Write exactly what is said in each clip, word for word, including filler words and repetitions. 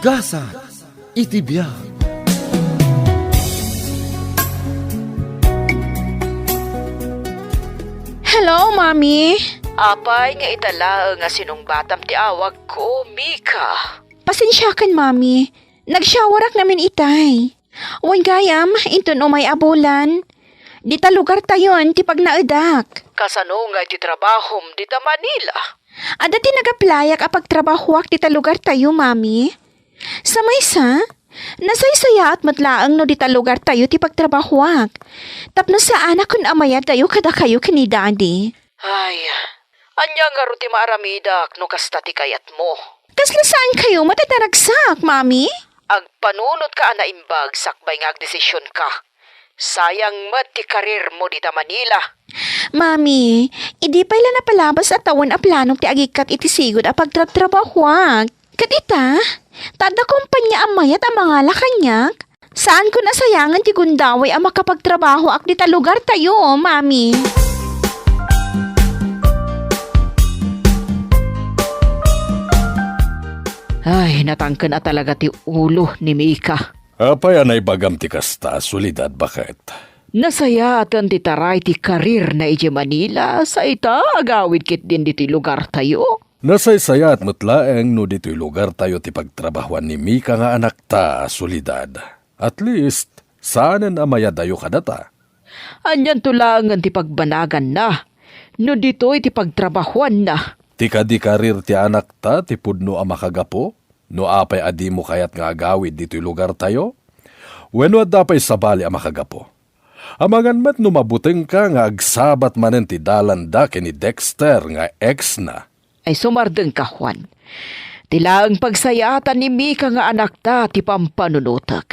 Gasat iti biag. Hello, Mami. Apay nga ita laeng a sinungbatam ti awagko, Mika? Pasensiakan, Mami. Nag-showerak ngamin itay. Wen gayam, inton umay a bulan, dita lugartayon ti pagnaedak. Kasano nga iti trabahom dita Manila? Adda ti nag-applyak a pagtrabahoak dita lugartayo, Mami. Sa maysa, nasaysayaat met laeng no dita lugartayo ti pagtrabahoak. Tapno saanakon a mayadayo kadakayo ken ni Daddy. Ay, ania ngarud ti maaramidak no kasta ti kayatmo? Kasla saankayo met a naragsak, Mami? Agpanunotka a naimbag sakbay nga agdesisionka. Sayang met ti karirmo dita Manila. Mami, idi pay la napalabas a tawen a planok ti agikkat iti sigud a pagtrabtrabahoak. Ket ita, ta adda kompania a mayat a mangala kaniak. Saanko a sayangen ti gundaway a makapagtrabahoak dita lugartayo, Mami. Ay, natangken a talaga ti ulo ni Mika. Apay a naibagam ti kasta, Soledad, baket? Nasayaaten ti taray ti karirna idiay Manila, sa ita, agawid ketdin ditoy lugartayo. Nasaysayaat met laeng no ditoy lugartayo ti pagtrabahoan ni Mika nga anakta, Soledad. At least, saanen a mayadayo kadata. Anianto laengen ti pagbanaganna no ditoy ti pagtrabahoanna? Ti kadi karir ti anakta ti pudno a makagapu no apay a dimo kayat nga agawid ditoy lugartayo? Wenno adda pay sabali a makagapu? Amangan met no mabutengka nga agsabat manen ti dalanda ken ni Dexter nga ex-na. Ay, sumardengka, Juan. Ti laeng pagsayaatan ni Mika nga anakta ti pampanunotek.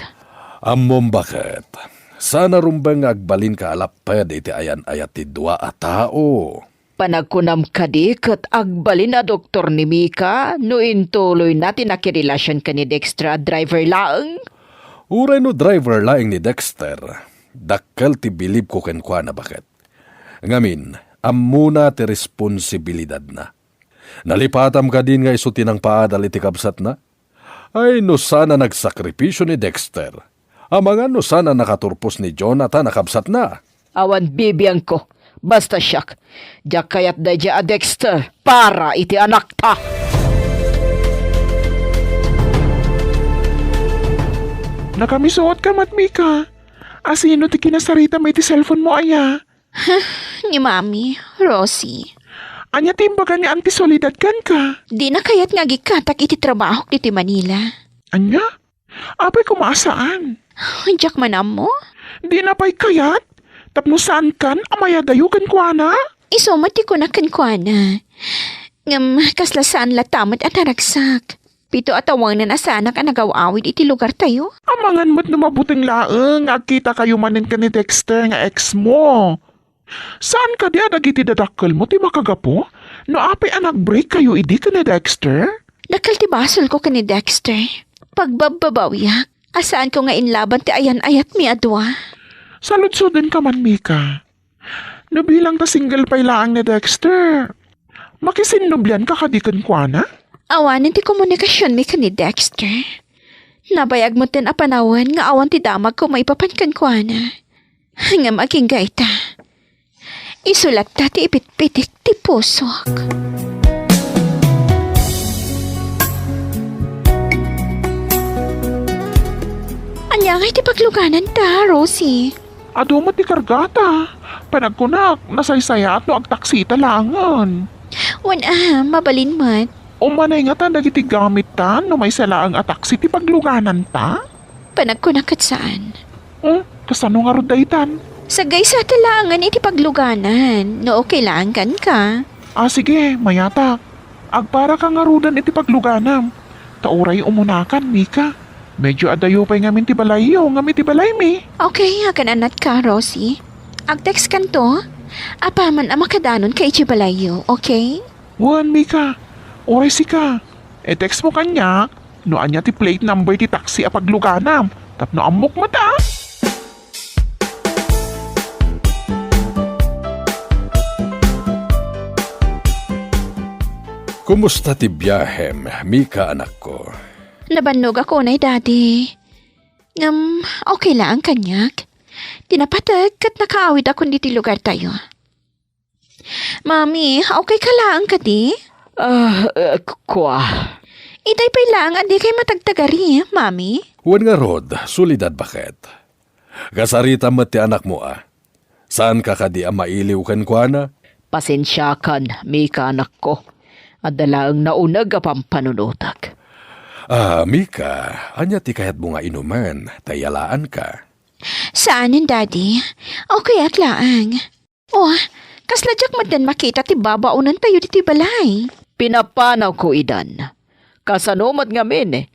Ammom, baket? Saan a rumbeng nga agbalinka a lapped iti ayan-ayat ti dua a tao. Panagkunam kadi ket agbalin a doktor ni Mika no intuloyna ti nakirelasion ken ni Dexter a driver laeng? Uray no driver laeng ni Dexter, dakkel ti bilibko kenkuana, baket. Ngamin, ammona ti responsibilidadna. Nalipatam kadin nga isu ti nangpaadal iti kabsatna? Ay, no saan a nagsakripisio ni Dexter. Amangan no saan a nakaturpos ni Jonathan a kabsatna. Awan bibiangko. Basta siak, diak kayat daydiay a Dexter para iti anakta. Nakamisuotka met, Mika. Asino ti kinasaritam iti cellphone mo aya? Ni Mami, Rosie. Ania ti imbaga ni Auntie Soledad kenka? Dina kayat nga agikkatak iti trabahok ditoy Manila. Ania? Apay koma a saan? Diak man ammo. Dina pay kayat? Tapno saankan a mayadayo kenkuana? Isu met ti kunak kenkuana. Ngem kasla saan latta met a naragsak. Pito a tawengen a saanak a nagaw-awid iti lugartayo. Amangan met no mabuteng laeng nga agkitakayo manen ken ni Dexter nga ex mo. Saan kadi a dagiti dadakkelmo ti makagapu no apay a nag-break kayo idi ken ni Dexter? Dakkel ti basolko ken ni Dexter. Pagbabbabawiak a saanko nga inlaban ti ayan-ayatmi a dua. Saludsodenka man, Mika. No bilang ta single pay laeng ni Dexter, makisinnublianka kadi kenkuana? Awanen ti komunikasionmi ken ni Dexter. Nabayag metten a panawen nga awan ti damagko maipapan kenkuana. Ngem agingga ita, isu latta ti ipitpitik ti pusok. Ania ngay ti paglugananta, Rosie? Adu met ti kargata. Panagkunak, nasaysayaat no agtaksi ita laengen. Wen a, mabalin met. Umanay ngata dagiti gamitta no maysa laeng a taksi ti paglugananta? Panagkunak ket saan. Hmm, kasano ngarud daytan? Saggaysata laengen iti pagluganan, no okay laeng kenka. Ah, sige, mayatak. Agparaka ngaruden iti pagluganam. Ta uray umunakan, Mika. Medyo adayo pay ngamin ti balayyo ngem iti balaymi. Okay, agan-anatka, Rosie. Agtext kanto, apaman a makadanonka iti balayyo, okay? Wen, Mika. Uray sika, i-text mo kaniak no ania ti plate number ti taksi a pagluganam tapno ammok met a. Kumusta ti biahem, Mika, anakko? Nabannogak unay, Daddy. Ngem, okay laeng kaniak. Ti napatek ket nakaawidakon ditoy lugartayo. Mami, okay ka laeng kadi? Ah, eh, kua. Itay pay laeng a dikay matagtagari, Mami. Wen ngarud, Soledad, baket? Kasaritam met ti anakmo, a? Saanka kadi a mailiw kenkuana? Pasensiakan, Mika, anakko. Adda laeng nauneg a pampanunotek. Ah, Mika, ania ti kayatmo nga inumen? Ta iyalaanka. Saanen, Daddy. Okay ak laeng. Oh, kasla diak met makita ti babaonentayo ditoy balay. Pinapanawko idan. Kasano met ngamin,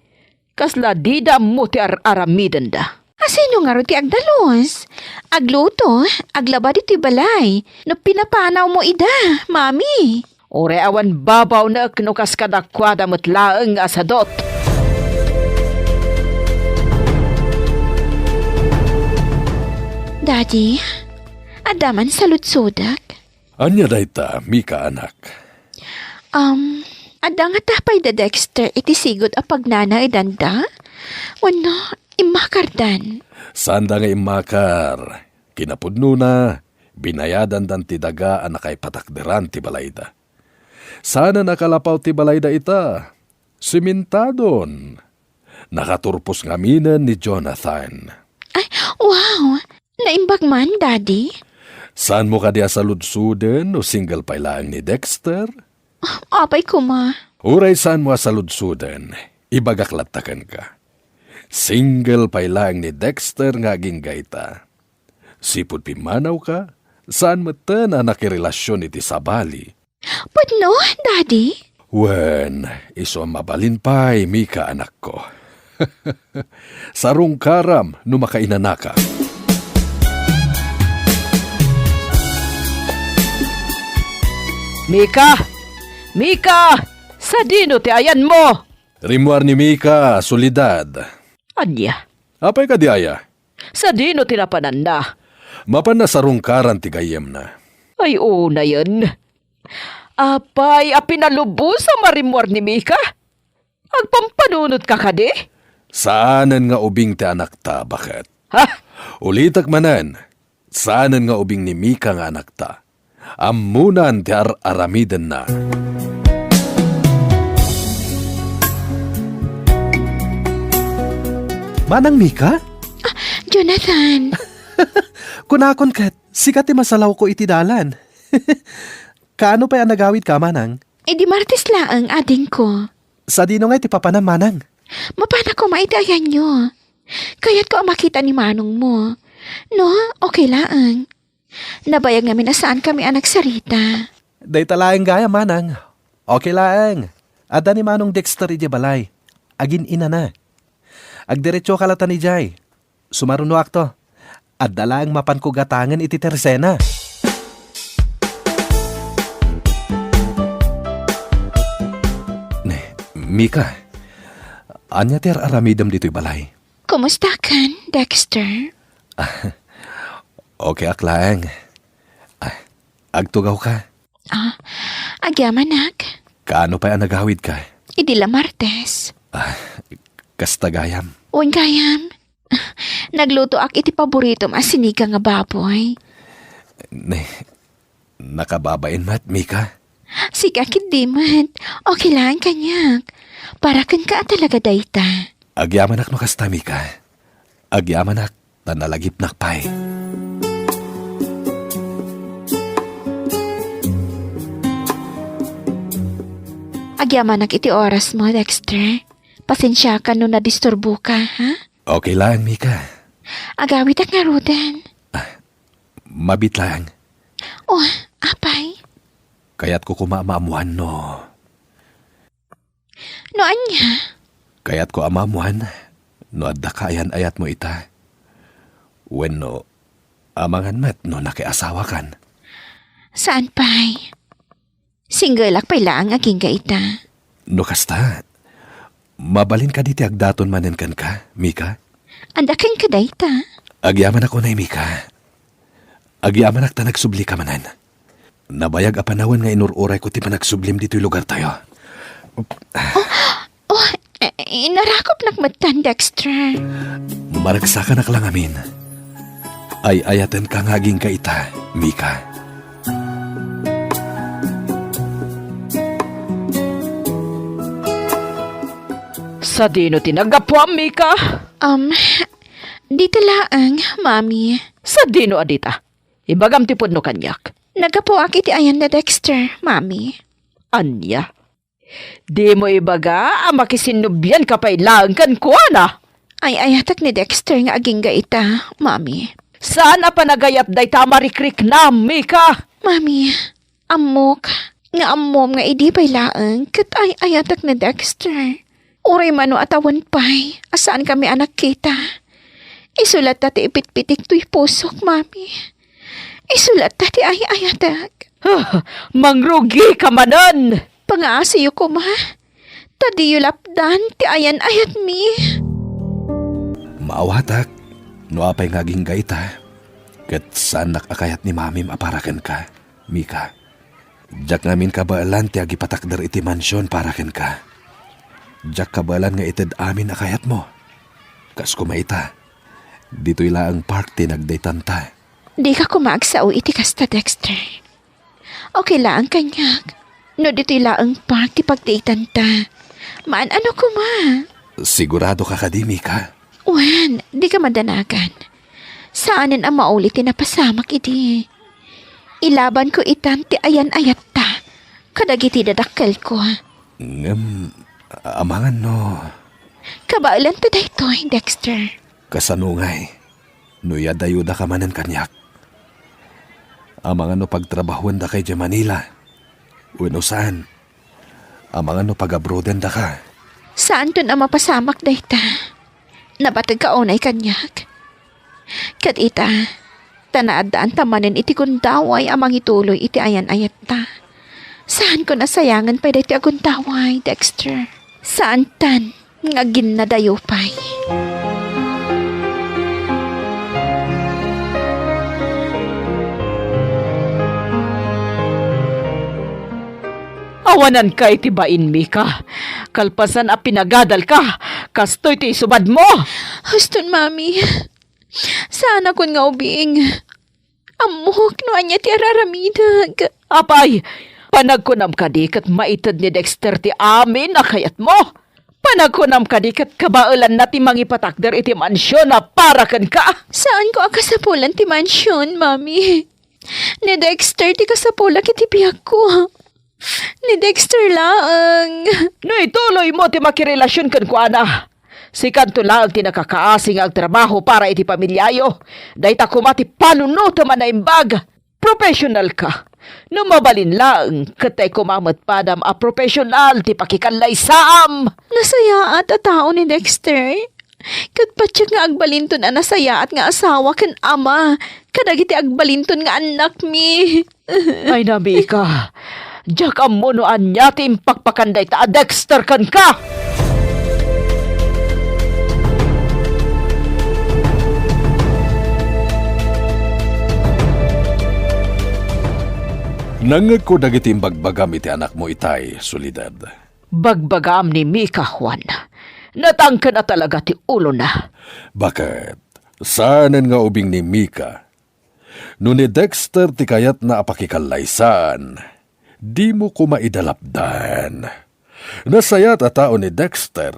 kasla dida ammo ti ar-aramidenda? A, sino ngarud ti agdalus, agluto, aglaba ditoy balay no pinapanawmo ida, Mami? Uray awan babaonek no kas kadakuada met laeng a sadut. Daddy, adda man saludsodek? Ania dayta, Mika, anak? Um, adda ngata pay da Dexter iti sigud a pagnanaedanda? Wenno, immakardan? Saanda nga immakar. Kinapudnona, binayadandan ti daga a nakaipatakderan ti balayda. Saanen a kalapaw ti balayda ita. Sementadon. Nakaturpos ngaminen ni Jonathan. Ay, wow! Naimbag man, Daddy? Saanmo kadi a saludsoden no single pay laeng ni Dexter? Apay koma. Uray saanmo a saludsoden, ibagak latta kenka. Single pay laeng ni Dexter nga agingga ita. Sipud pimmanawka, saan metten a nakirelasion iti sabali. Pudno, Daddy? Wen, isu a mabalin pay, Mika, anakko. Sarungkaram no makainanaka. Mika! Mika! Sadino ti ayanmo? Rimmuar ni Mika, Soledad. Ania? Apay kadi aya? Sadino ti napananna? Mapanna sarungkaran ti gayyemna. Ay, unayen. Apay a pinalubos a marimmuar ni Mika? Agpampanunotka kadi? Saanen nga ubing ti anakta, baket? Ha? Ulitek manen, saanen nga ubing ni Mika nga anakta. Ammonan ti ar-aramidenna. Manang Mika? Ah, Jonathan. Kunakon ket, sika ti masalawko iti dalan. Kaano pay a nagawidka, Manang? Idi Martes laeng, adingko. Sadino ngay ti papanam, Manang? Mapanak koma iti ayanyo. Kayatko a makita ni manongmo. No, okay laeng. Nabayag ngamin a saankami a nagsarita. Dayta laeng gayam, Manang. Okay laeng. Adda ni Manong Dexter idiay balay. Agin-inana. Agdiretsoka latta idiay. Sumarunoakto. Adda laeng mapanko gatangen iti tersena. Ne, Mika, ania ti ar-aramidem ditoy balay? Kumustakan, Dexter? Okay ak laeng. Ah, agtugawka? Ah, agyamanak. Kaano pay a nagawidka? Idi la Martes. Ah, kasta gayam. Wen gayam. Naglutoak iti paboritom a sinigang a baboy. Ne, nakababain met, Mika? Sika ketdi met. Okay laeng kaniak. Para kenka a talaga dayta. Agyamanak no kasta, Mika. Agyamanak ta nalagipnak pay. Agyamanak iti orasmo, Dexter. Pasensiakan no nadisturboka, ha? Okay laeng, Mika. Agawidak ngaruden. Ah, mabiit laeng. Oh, apay? Kayatko koma a maammoan no. No ania? Kayatko a maammoan no adda kaayan-ayatmo ita. Wenno, amangan met no nakiasawakan. Saan pay? Singgelak pay laeng agingga ita. No kasta, mabalin kadi ti agdaton manen kenka, Mika? Adda kenka dayta? Agyamanak unay, Mika. Agyamanak ta nagsublika manen. Nabayag a panawen nga inur-urayko ti panagsublim ditoy lugartayo. Oh, Eh, inarakupnak metten, Dexter. Maragsakanak lang amin. Ay-ayatenka nga agingga ita, Mika. Sadino ti naggapuam, Mika? Um, dita laeng, Mami. Sadino a dita? Ibagam ti pudno kaniak. Naggapuak iti ayan da Dexter, Mami. Ania? Dimo ibaga a makisinnubianka pay laeng kenkuana? Ay-ayatek ni Dexter nga agingga ita, Mami. Saan a panagayat dayta a marikriknam, Mika? Mami, ammok nga ammom nga idi pay laeng ket ay-ayatek ni Dexter. Uray mano a tawen pay a saankami a nagkita. Isu latta ti ipitpitik toy pusok, Mami. Isu latta ti ay-ayatek. Ah, mangrugika manen! Pangaasiyo koma, ta diyo lapdan ti ayan-ayatmi. Maawatak, no apay nga agingga ita, ket saannak a kayat ni Mamim a para kenka, Mika. Diak ngamin kabaelan ti agipatakder iti mansion para kenka. Diak kabaelan nga ited amin a kayatmo. Kas koma ita, ditoy laeng park ti nagdaytanta. Dika koma agsao iti kasta, Dexter. Okay laeng kaniak no ditoy laeng park ti pagdaytanta. Maan-ano koma. Sigurado ka kadi, Mika? Wen, dika madanagan. Saanen a mauli ti napasamak idi. Ilabanko itan ti ayan-ayatta kadagiti dadakkelko. Ngem, amangan no. Kabaelanta daytoy, Dexter. Kasano ngay? No iyadayodaka manen kaniak. Amangan no pagtrabahuendaka idiay Manila. Wenno saan? Amangan no pag-abroadendaka. Saanton a mapasamak dayta. Nabategka unay kaniak. Ket ita, ta naaddaanta manen iti gundaway a mangituloy iti ayan-ayatta. Saanko a sayangen pay daytoy a gundaway, Dexter. Saantan nga aginnadayo pay. Awananka iti bain, Mika. Kalpasan a pinagadalka, kastoy ti isubadmo. Huston, Mami. Saanakon nga ubing. Ammok no ania ti ar-aramidek. Apay, panagkunam kadi ket maited ni Dexter ti amin a kayatmo? Panagkunam kadi ket kabaelanna ti mangipatakder iti mansion a para kenka? Saanko a kasapulan ti mansion, Mami. Ni Dexter ti kasapulak iti biagko. Ni Dexter laeng. No ituloymo ti makirelasion kenkuana, sikanto laeng ti nakakaasi nga agtrabaho para iti pamiliayo. Dayta koma ti panunotem a naimbag. Professional ka. No mabalin laeng, ket tay koma met padam a professional ti pakikallaysaam. Nasayaat a tao ni Dexter. Ket patiek nga agbalinton a nasayaat nga asawa ken ama kadagiti agbalinton nga annakmi. Ay, Mika, diak ammo no ania ti impakpakan dayta a Dexter kenka. Nangngegko dagiti imbagbagam iti anakmo itay, Soledad. Bagbagaam ni Mika, Juan. Natangken a talaga ti ulona. Baket, saanen nga ubing ni Mika. No ni Dexter ti kayatna a pakikallaysaan, dimo koma ida lapdan. Nasayaat a tao ni Dexter,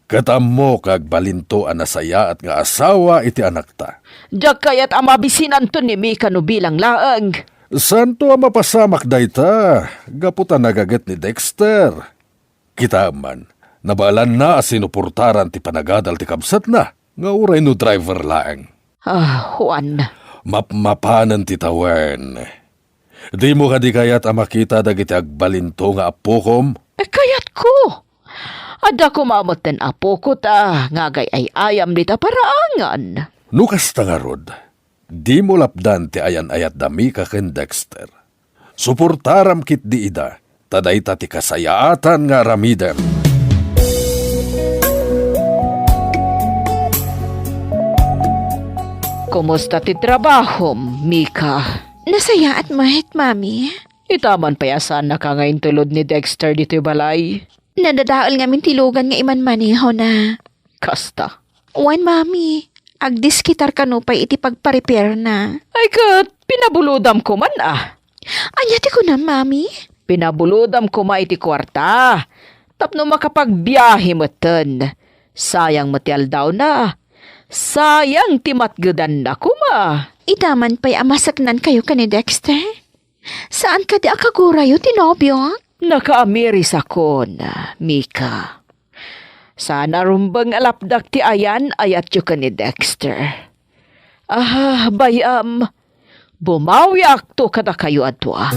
ket ammok nga agbalinto a nasayaat nga asawa iti anakta. Diak kayat a mabisinanto ni Mika no bilang laeng. Saanto a mapasamak dayta, gapu ta nagaget ni Dexter. Kitaem man, nabaelanna a sinuportaran ti panagadal ti kabsatna, nga uray no driver laeng. Ah, Juan. Mapmapanen ti tawen. Dimo kadi kayat a makita dagiti agbalinto nga appokom? Eh, kayatko. Adda koma metten apoko ta nga agay-ay-ayam dita paraangan. No kasta ngarud, dimo lapdan ti ayan-ayat da Mika ken Dexter. Suportaram ketdi ida, ta dayta ti kasayaatan nga aramidem. Kumusta ti trabahom, Mika? Nasayaat met, Mami. Ita man pay a saannaka nga intulod ni Dexter ditoy balay. Nadadael ngamin ti lugan nga imanmanehona. Kasta. Wen, Mami, agdiskitar kano pay iti pagparepairna. Ay ket, pinabulodam koma a. Ania ti kunam, Mami? Pinabulodam koma iti kuarta tapno makapagbiahe metten. Sayang met ti aldawna. Sayang ti matgedanna koma. Ita man pay a maseknankayo ken ni Dexter? Saan kadi a kagurayo ti nobiok? Nakaamirisakon, Mika. Saan a rumbeng a lapdak ti ayan-ayatyo ken ni Dexter. Ah, bay-am, bumawiakto kadakayo a dua.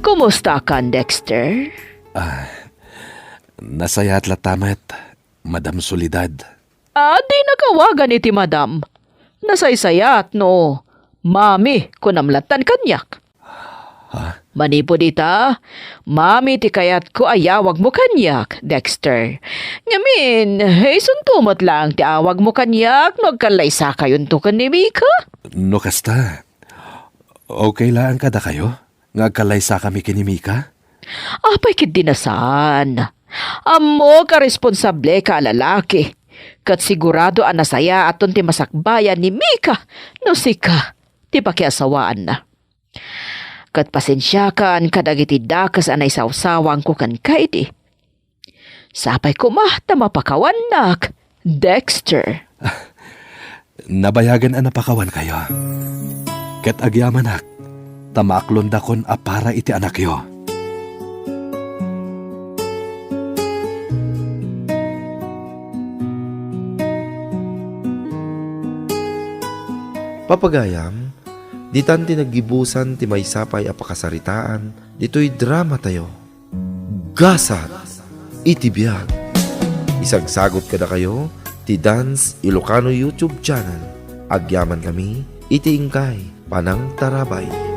Kumustakan, Dexter? Ah, nasayaat latta met, Madam Soledad. Ah, dinnak awagan iti madam. Nasaysayaat no Mami, kunam lattan kaniak. Ha? Manipud ita, Mami ti kayatko a yawagmo kaniak, Dexter. Ngamin, isunto met laeng ti awagmo kaniak no agkallaysakayonto ken ni Mika. No kasta, okay laeng kadakayo nga agkallaysakami ken ni Mika? Apay ketdi a saan? Ammok a responsableka a lalaki, ket sigurado a nasayaaton ti masakbayan ni Mika no sika ti pakiasawaanna. Ket pasensiakan kadagiti dakes a naisawsawangko kenka idi. Sapay koma ta mapakawannak, Dexter. Nabayagen a napakawankayo. Ket agyamanak ta maaklondakon a para iti anakyo. Papagayam, ditan ti naggibusan ti maysa pay a pakasaritaan ditoy dramatayo. Gasat iti biag. Isagsagut kadakayo ti Dance Ilocano YouTube channel. Agyamankami iti inkay panangtarabay.